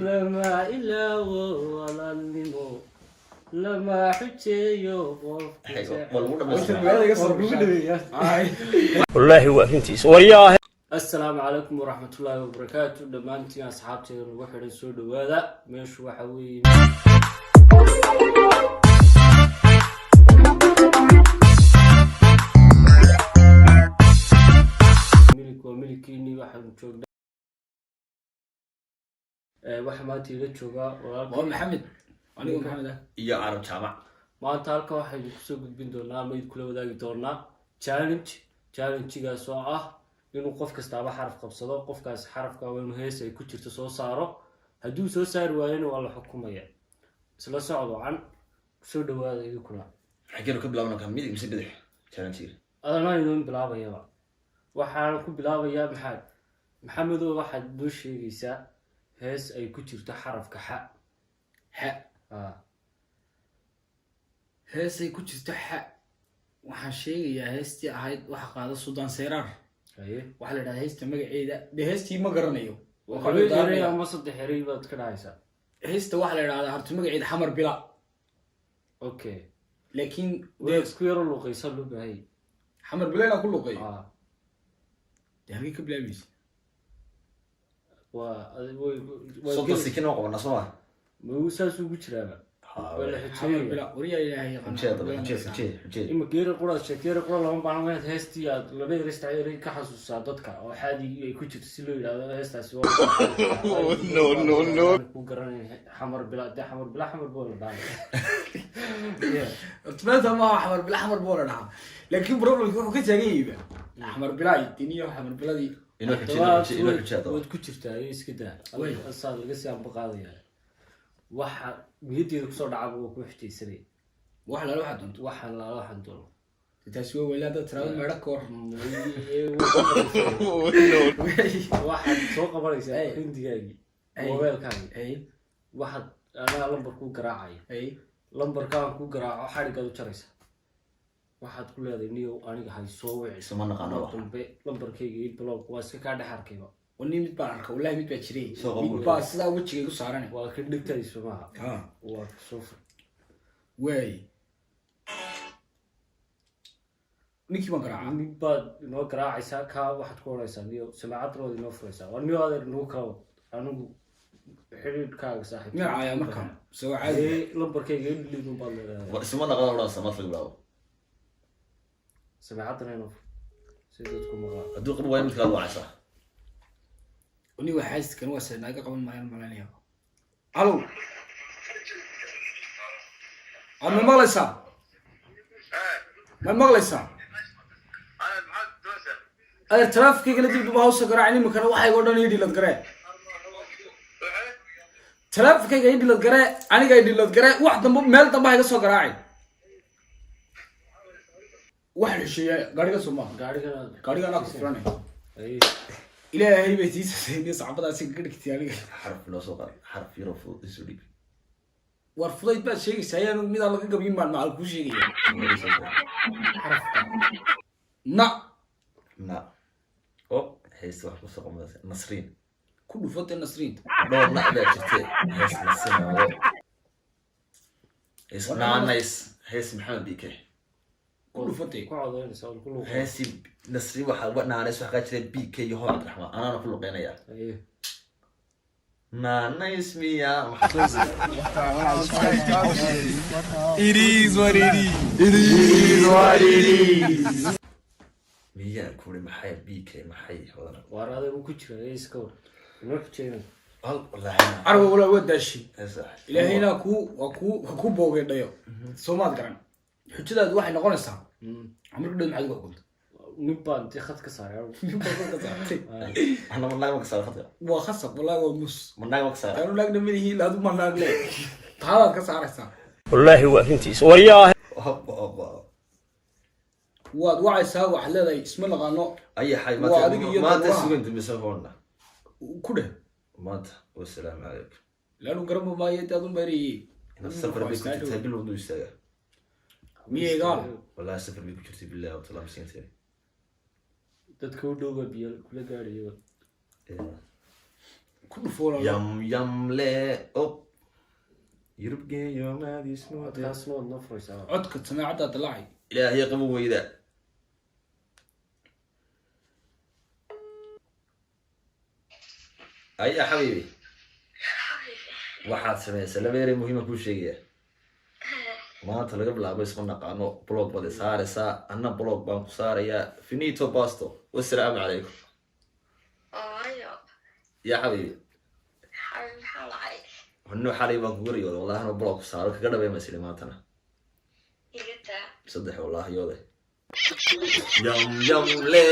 Lama ilaawo walaalnimo, lama xujeeyo qofku jecel. Waa lagu dhamaystira. Wallaahi waa arrintiisa waryaa. Assalaamu calaykum waraxmatullaahi wabarakaatu. Dhammaantiin asxaabteeda nagu xidhan, soo dhawaada. Meeshu waxa weeye milig, waa miligkiinii. Waxaanu joognaa, waxaa maanta ila joogaa walaalka. Waa Maxamed, anigu Maxamed ah. Iyo Carab Jaamac. Maanta halka waxaynu kusoo gudbin doonaa ama idin kula wadaagi doonaa challenge. Challengegaas oo ah inuu qof kastaaba xaraf qabsado. Qofkaas xarafka waa inuu hees ay ku jirto soo saaro. Hadduu soo saari waayona, waa la xukumaya. Isla socdo can kusoo dhawaada idinkuna. Xageenu ka bilaabna? Ka midig mise bidix challenge? Adana idin bilaabayaba. Waxaan ku bilaabayaa Maxamed. Maxamedow, waxaad noo sheegaysaa hees ay ku jirto xarafka xa. Xa? Ah. Heesay ku jirto xa? Waxaan sheegayaa heestii ahayd waxa qaada Suldaan Seyraar. Haye. Waxaa la idhahdaa heesta magaceeda, dee heestii ma garanayo. Waa ka laba erey cudurdaaraya. Ama saddex erey baad ka dhahaysaa. Heesta waxaa la idhahdaa horta magaceeda Xamar Bila. Okay. Laakiin dee dee isku yaro luuqaysa loo baahayay. Xamar Bila inaan ku luqeeyo? Ah. Dee halkii ka bilaabaysa? Waa way 30 sikin oo qabana, soo ma? Ma saas ugu jiraaba, waa la Xamar xujeeyaya. Bila, waryaa Ilaahay yaqaan. Xujeeda, xujeeda, xujeeda, xujeeda. Ima geeri quraad sheegtay, geeri qura lama baahna. Inaad heestii aad laba erey, saddex erey ka xasuusaa dadka oo xaadigii ay ku jirto, si loo yidhahdo heestaasi waa No, no, no. ku garanayn Xamar Bila. Dee Xamar Bila, Xamar boo la dhahay. Yeah. Horta maanta maaha Xamar Bila, Xamar boo la dhahaa, laakiin problemki wuxuu ka taagan yahayba Xamar Bila diniyo Xamar Biladii. Inoo xujeeda, inoo xujeeda. Waad ku jirtaa iyo iska daa. Way. Asaa laga sii amba qaadaya. Waxa niyaddeeda kusoo dhacaba waa ku xijaysanaya. Wax laala waxaa doonto. Waxaan laala waxaan doono. Taasi waa weyla haddaad tiraado meedho ka war. Waxaad soo qabanaysaa Ay. hindigaagii, Ay. mobeelkaagii. Ay. Waxaad anaa lambar kuu garaacaya. Ay. Lambarkaan ku garaaco xadhigaad u jaraysa. Waxaad ku leedahay, "Niyow, aniga hay soo wici Isuma naqaano mar ba. dambe, lambarkayga ii block." Waa iska kaa dhex arkayba. Wani mid baan arka, wallahi mid baa jiray. Soo qabo. Mid baa sidaa wejigay ku saaran. Waa ka dhigtayso maaha? Ha. Waa soo fur. Waay, ninkii baan garaacaa. Mid baad inoo garaacaysaa. Kaa waxaad ku odhanaysaa, "Niyow," samaacad waad inoo furaysaa. "Waa niyo, adeer, nagu kala wad anigu xidhiidhkaaga saaxiib." Magacaayaa markaan soo caadi. Ee lambarkayga ii dhiliid un baad leedahay. War isuma naqaano odhanaysa marka laga bilaabo. Samaacadana inoo fur si dadku maqlaan. Hadduu qabo waayo, mid kalaad wacaysaa. Ni waa xaasiskan, waa se naaga qaban maayaan malanaya. Alo, aad ma maqlaysaa? Ma maqlaysaa, adeer? Taraafikayga dib duba hawsa garaacin iminkana. Waxayga o dhan ii dhilad garee, taraafikayga ii dhilad garee, aniga ii dhilad garee. Wax dambe, meel dambe ha iga soo garaacin. Wax xusheeya gaariga soo maaha. Gaarigana. Gaariga anaa ku furanay. Ay. Ilaahay bay tiisasayniyo sacbadaasi kaga dhigtay aniga. Xaraf inoo soo qaad, xaraf yaroo fudud isu dhiib. War fudayd baad sheegaysaa, ayaan midaan laga gabyin baan macal kuu sheegaya. Xarafka Na. Na o heesta wax kusoo qabanaysa Nasriin. Ku dhufate Nasriinta. Dhowr na baa jirte. Hees Nasriin oo hees naanays, hees Maxamed Bike. Ku dhufate. Ku codaynaysaa oo ku luuqay. Heesi Nasriin waxaa uga naanays, waxaa kaa jira BK iyo Hoor Cabdiraxmaan, anaana ku luqeynaya. Ay. Naanays miya? It is what it is. It is what it is. Miyaan kuri maxay BK maxay hodana? Waar adeer, uu ku jira ee iska war inoo xujeyna. Hal wallaahi. Carwa walaa waa daashay. Hees. Ilaahayna ku waa ku ha ku boogay dhayo, soomaad garan. Xujadaadu waxay noqonaysaa marka dhow maxaad uga xukunta? Nin baan dee khad ka saaray. Nin baa ka saartay. Ana ma naag ma ka saara khadka? Waa khasab, wallahi waa mus. Ma naag ma ka saara? Taanu naagna malihi, laadu ma naag le taadaad ka saaraysaa. Wallaahi waa arrintiisa waryaa. Hoppa, hoppa. Waad wacaysaa, waxaad leedahay isma naqaano. Ayaxay. Waa adiga iyo maanta daruuraha. Sugan dambisan foonna. Ku dheh. Maanta wasalaamu calaykum. Laanu garan maayo dee adun bareeyey. Inaad safar bay ku jirtaa, bil waduu istaagaa. Miyeegaan? Wallahi safar bay ku jirtay, billahi wa taala miskiinteeda. Dadka u dhowba biyo kula gaadhayo. Ku dhufo walaalo. Yam yamle op. Yurubgeeyo maadismoode. Taasna waad noo furaysaa. Codka samaacaddaa dilaacay. Ilaahay qaban weyda. Aya xabiibi, waxaad samaysaa laba erey muhiima kuu sheegaya. Maanta laga bilaabo isma naqaano. Block baad i saaraysaa, anna block baan ku saarayaa. Finito, basta, wassalaamu calaykum. Waayo? Ya xabiibi. Xabiib, maxaa dhacay? Hunno xalay baan kugu riyooday, wallahi, anoo block ku saaro kaga dhabay masili maantana. Iga daa. Saddex wallahi yoode yam yam le.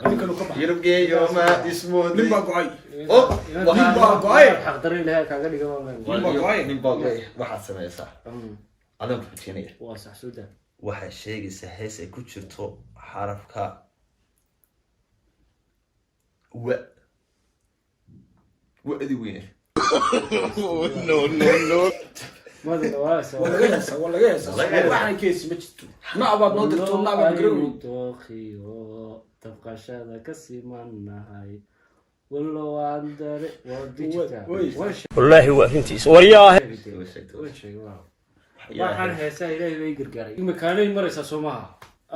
Ninkanu ka baxay. Yurubgeeyo maadismoode. Nin baa go'ay. Oh. Nin baa go'ay. Xaqdarro Ilaahay kaaga dhiga baan leenahay. Nin baa go'ay. Nin baa go'ay. Waxaad samaysaa, adaan ku xujinaya. Waa sax, soo daa. Waxaad sheegaysaa hees ay ku jirto xarafka wa, wa'di weyne. No, no, no. Madina waa soo. Waa laga heesaa, waa laga heesaa. Laga heesaa. Waxaan ka heesi ma jirto. Nac baad noo dirto, nac baad garan. Dooqiyo dabqashada ka simanahay wallow aan dare waa digital. Way. Wallaahi waa arrintiisa, waryaahe. Way sheegtay. Way sheegay, waaw. Waxaan heesaa Ilaahay bay gargaaray. Imikaanay maraysaa soo maaha?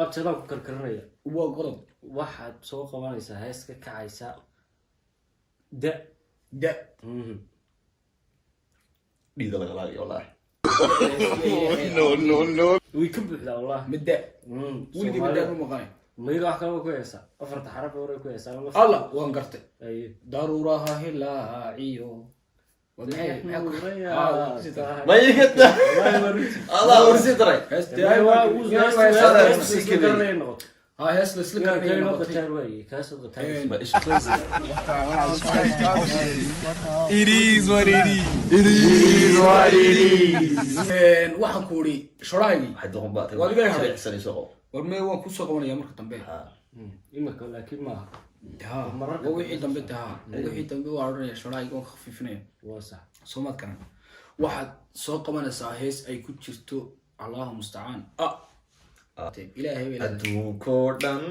Abtadaan ku karkarinaya. Waa qodob. Waxaad soo qabanaysaa hees ka kacaysa da. Da. Dhiida laga laagayo wallahi. No, no, no. Way ka buuxdaa wallahi. Midda weligii midda Soomaalida ma maqanay. Mayda wax kaleba ku heesaa, afarta xaraf hore ku heesaa. Alla, waan gartay. Aye. Daruuraha hilaaciyo. Waa maxay- Ah, waa ku sii daray. Ma igata. Wallahi waa runtii. Allah warsii daray. Heestii- Wallahi waa Ay, ugu- hees- hees- hees- isla garanaya noqoto. Ah, hees la isla Inaan garanaya keenoo noqotay. qataar waaye, kaasoo qataar. Ma isku It is what it is. It is what it is. Waxaan ku idhi shorahaygii. Waxay doqon baa Waa adiga haday. Jilicsanayso oo. War mee, waan kusoo qabanaya marka dambe. Imika laakiin maaha. Ha, waa wixii dambe taha, wixii dambe waa odhanaya shorahaygii waan khafiifinaya. Waa sax. Soo maad garan? Waxaad soo qabanaysaa hees ay ku jirto, Allahu mustacaan, ah, Ilaahay bay leedahay. Adduunkoo dhan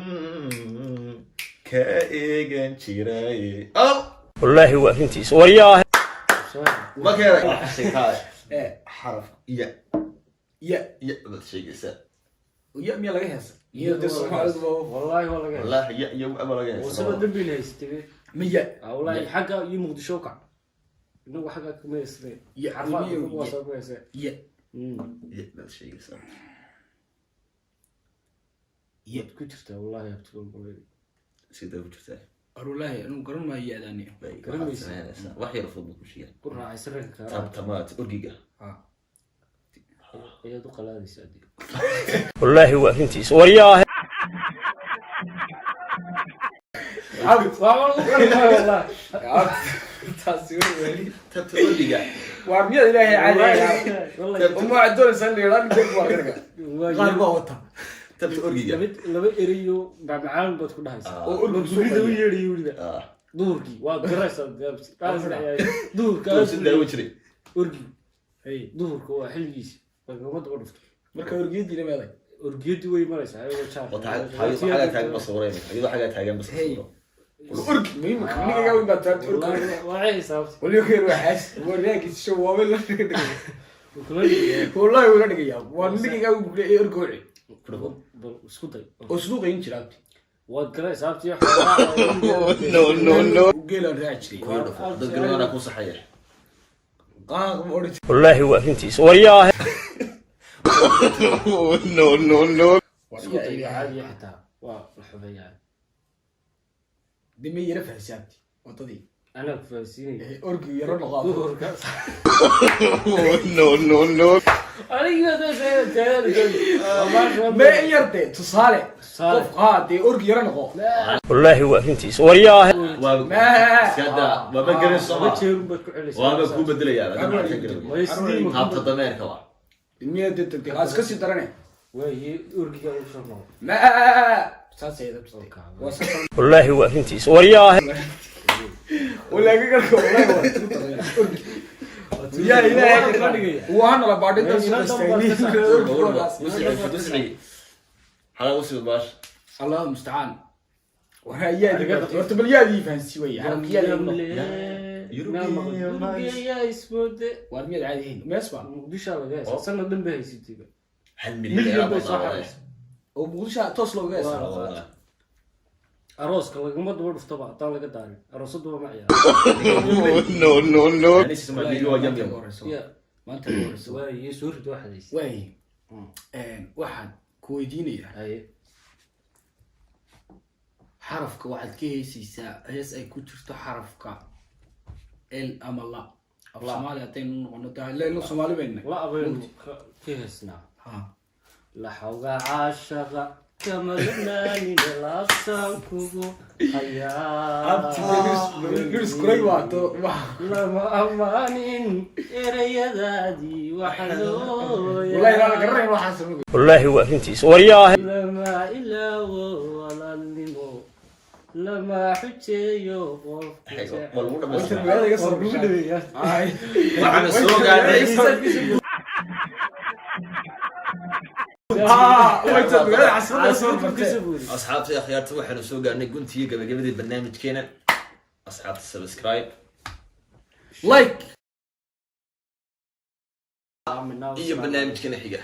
ka eegan jiray. Oh. Wallaahi waa arrintiisa, waryaahe. Soo Ma keenay. Waxaa sheegtaa ee xaraf ya. Ya. Ya baad sheegaysaa. Ya miyaa laga heesa? Iyo dee Soomaalidu waa Wallahi waa laga helay. Wallahi ya iyo wa laga heesaa. Wasaba dambi la haystay. Miya? Ah, wallahi xagga iyo Muqdisho kac. Inagu xagga kuma haysnay. Ya, Xarfaha iyo- kuma soo ku haysay. Ya. Ya baad sheegaysaa. Ya. Waad ku jirtaa wallahi abtigoon balay. Sidee ku jirtaa? Arulaahi, anigu garan maayo ya-daani. Waxaad Garanaysa. samaynaysaa wax yar fudud ku sheegay. Ku raacay ranka kaara. Tabtamaad orgiga. Ayaad u qalaadaysaa adiga. Wallaahi waa arrintiisa, waryaahe. Waa lagu qarin wallahi. Taasi waa weli. Tabta orgiga. Waa miyaad Ilaahay caadi? Wallahi. Uma waxaad doonaysaa in la yidhaa ninka waa garga qaar baa wata. Tabta orgiga. Laba erayo macmacaan baad ku dhahaysaa. Oo orgigu soo Gurida u qariya. yeedhayo weliba. Ah. Duhurkii waad garaysaa. Duhurka Si daawo jiray. orgi. Hey. Duhurka waa xilligiisa. Lagama daba dhufto. Marka orgiyadiina meeday? Orgiyadu way maraysaa ayagoo jaar. Xagaa taagan ma sawirayna, iyadoo xagaa taagan ma Hey. sawiro. Orgi muhiimka ninkaga weyn baa taabta orgi. Wallahi waa xisaabta. Waliba ka yar waa xaas waryaagis show waa meel la dhigay. Kula dhigaya. Wallahi wuu la dhigayaa, waa ninkaga weyn buu leeyahay orgi wuci. Ku dhufo. Bal isku day. Oo suuqa in jira abti. Waad garaysaa abti. No, no, no. Geelaan raaci Ku jiray. dhufo dad galmana ku saxaya. Qaaq ma odhan. Wallaahi waa arrintiisa, waryaahe. No, no, no. Isku day caadi xitaa waa la xubeeyaa. Dee ma yara fahansi abti wadadii. Anaa ku fahansiinaya. Orgi yaro noqo. Duhurka. No, no, no. Aniga Ma in yar dee tusaale. Tusaale. Qof haa dee orgi yaro noqo. Wallaahi waa arrintiisa, waryaahe. Waa Ma- iskada waaba garan laba soma. jeerun baad ku celaysaa. Waaba ku bedelayaa hadda maxaa ka garan. Way sidii ma Taabta dameerka waa. Miyaa dee tagtay aad iska sii darane. Waaye orgiga ugu soo noqo. Ma saas ayay dabtay. Waa saas. Wallaahi waa arrintiisa, waryaahe. Walaaga garka wallahi waa isku daray orgi. Yaa Ilaahay Waa dhigaya. waa hana la baadhay dad Inaan soo dhan baa ka istaagay. Orgigaas. Usii xalaa usii baash. Allahu mustacaan. Waxa yaadi horta bal yaadi fahansi way xarafka yaadi. Yurubgeeyaa ismoode. Waar miyaad caadi ahayn? Mees baa Muqdishaa laga haysaa, sanad dhan bay haysatayba. 1 milyan Milyan bay soo xaraysa. Oo Muqdisho toos looga heesa. Waa. Arooska laguma daba dhuftaba haddaan laga daarin, aroosaduba ma ciyaar. No, no, no. Ya. Maanta ugu horeyso. Waaye, soo rid waxaad haysa. Waay, waxaan ku weydiinayaa Haye. Xarafka waxaad ka heesaysaa hees ay ku jirto xarafka L ama la af La. Soomaali haddaynu noqono taa Soomaali baynu nahay. La abaynu ka heesnaa. Ha. Laxawga caashaqa kama lanaanine, laabtaan kugu hayaa. Kuray waato. Lama amaanin erayadaadii waxa looya. Wallahi inaan garanayn waxaas ma. Wallaahi waa arrintiisa, waryaahe. Lama ilaawo walaalnimo, lama xujeeyo qofku jecel. Waa lagu dhamaystira. Magaalada iga soo gashay. Ay. Waxaana soo gaadhay Ah, way tan magaalada caasimadda soo martay. Asxaabta iyo akhyaarta, waxaanu soo gaarnay guntiga gabagabadii barnaamijkeena. Asxaabta, subscribe, like iyo barnaamijkeena xiga.